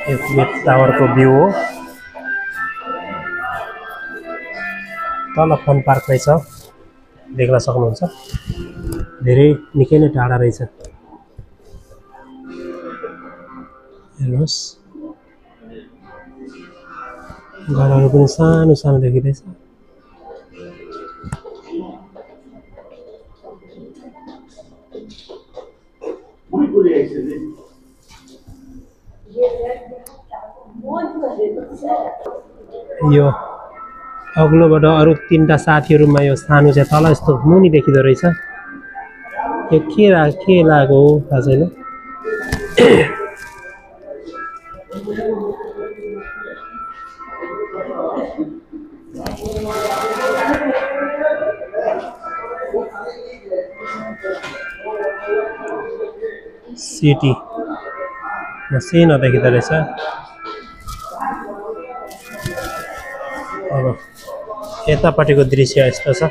यो टावर को भ्यू हो तल फन पार्क रहेछ देख्न सक्नुहुन्छ धेरै निकै नै टाढा रहेछ हेर्नुस् घरहरु पनि सानो सानो देखिदैछ यो अग्लोबाट अरु तीनटा साथीहरुमा यो सानो चाहिँ तल यस्तो मुनि देखिदो रहेछ यो के लागो हो थाहा छैन सिटी मसिनो देखिदो रहेछ अब यतापट्टिको दृश्य यस्तो छ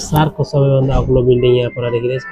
सार्कको सबैभन्दा अग्लो बिल्डिङ यहाँ पर देखिदैछ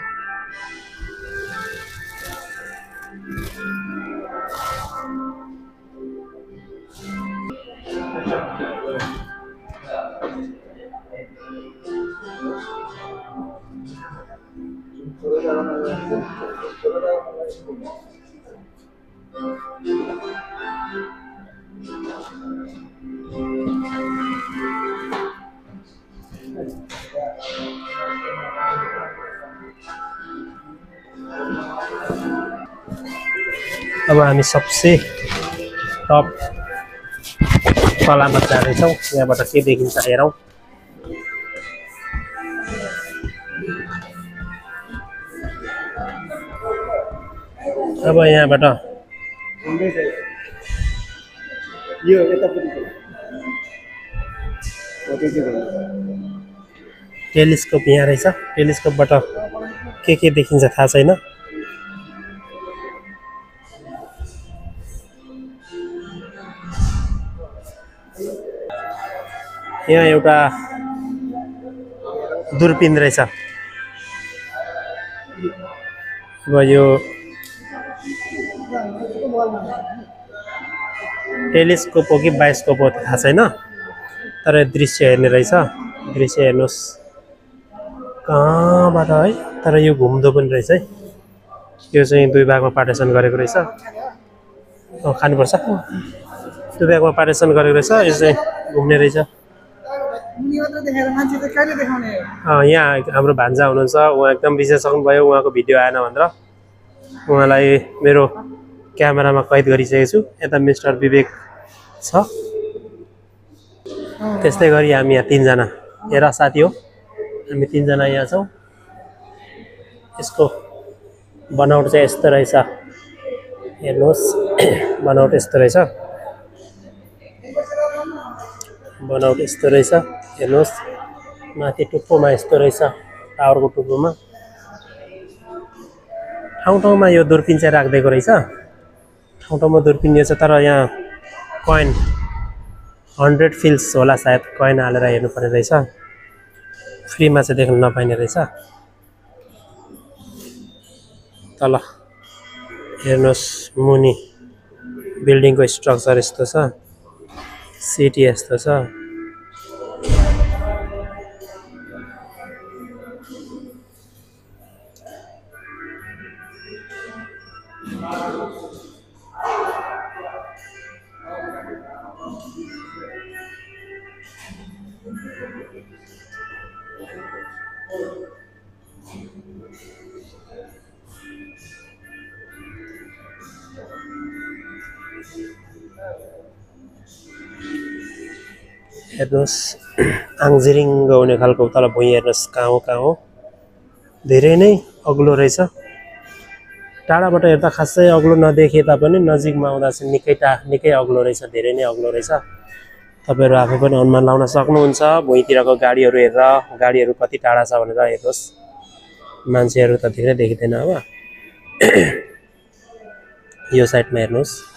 अब हामी सबसे टप तलामा जाँदैछौँ यहाँबाट के देखिन्छ हेरौँ अब यहाँबाट टेलिस्कोप यहाँ रहेछ टेलिस्कोपबाट के देखिन्छ थाहा छैन यहाँ एउटा दूरबीन रहेछ अब यो टेलिस्कोप हो कि बायोस्कोप हो थाहा छैन तर दृश्य हेर्ने रहेछ दृश्य हेर्नुस् कहाँबाट है तर यो घुम्दो पनि रहेछ है यो चाहिँ दुई भागमा पार्टिसन गरेको रहेछ खानुपर्छ दुई भागमा पार्टिसन गरेको रहेछ यो चाहिँ घुम्ने रहेछ यहाँ हाम्रो भान्जा हुनुहुन्छ उहाँ एकदम बिर्सिसक्नुभयो उहाँको भिडियो आएन भनेर उहाँलाई मेरो क्यामेरामा कैद गरिसकेको छु यता मिस्टर विवेक छ त्यस्तै गरी हामी यहाँ तीनजना हेर साथी हो हामी तीनजना यहाँ छौँ यसको बनावट चाहिँ यस्तो रहेछ हेर्नुहोस् बनावट यस्तो रहेछ हेर्नुहोस् माथि टुप्पोमा यस्तो रहेछ टावरको टुप्पोमा ठाउँ ठाउँमा यो दूरबीन चाहिँ राखिदिएको रहेछ ठाउँ ठाउँमा दूरबीन यो छ तर यहाँ कोइन 100 फिल्स होला सायद कोइन हालेर हेर्नुपर्ने रहेछ फ्रीमा चाहिँ देख्न नपाइने रहेछ तल हेर्नुहोस् मुनि बिल्डिङको स्ट्रक्चर यस्तो छ सिटी यस्तो छ हेर्नुहोस् आङजिरिङ हुने खालको तल भुइँ हेर्नुहोस् कहाँ हो धेरै नै अग्लो रहेछ टाढाबाट हेर्दा खासै अग्लो नदेखे तापनि नजिकमा आउँदा चाहिँ निकै अग्लो रहेछ धेरै नै अग्लो रहेछ तपाईहरु आफै पनि अनुमान लाउन सक्नुहुन्छ भुइँतिरको गाडीहरु हेरेर गाडीहरु कति टाढा छ भनेर हेर्नुहोस् मान्छेहरु त धेरै देखिदैन अब यो साइडमा हेर्नुहोस्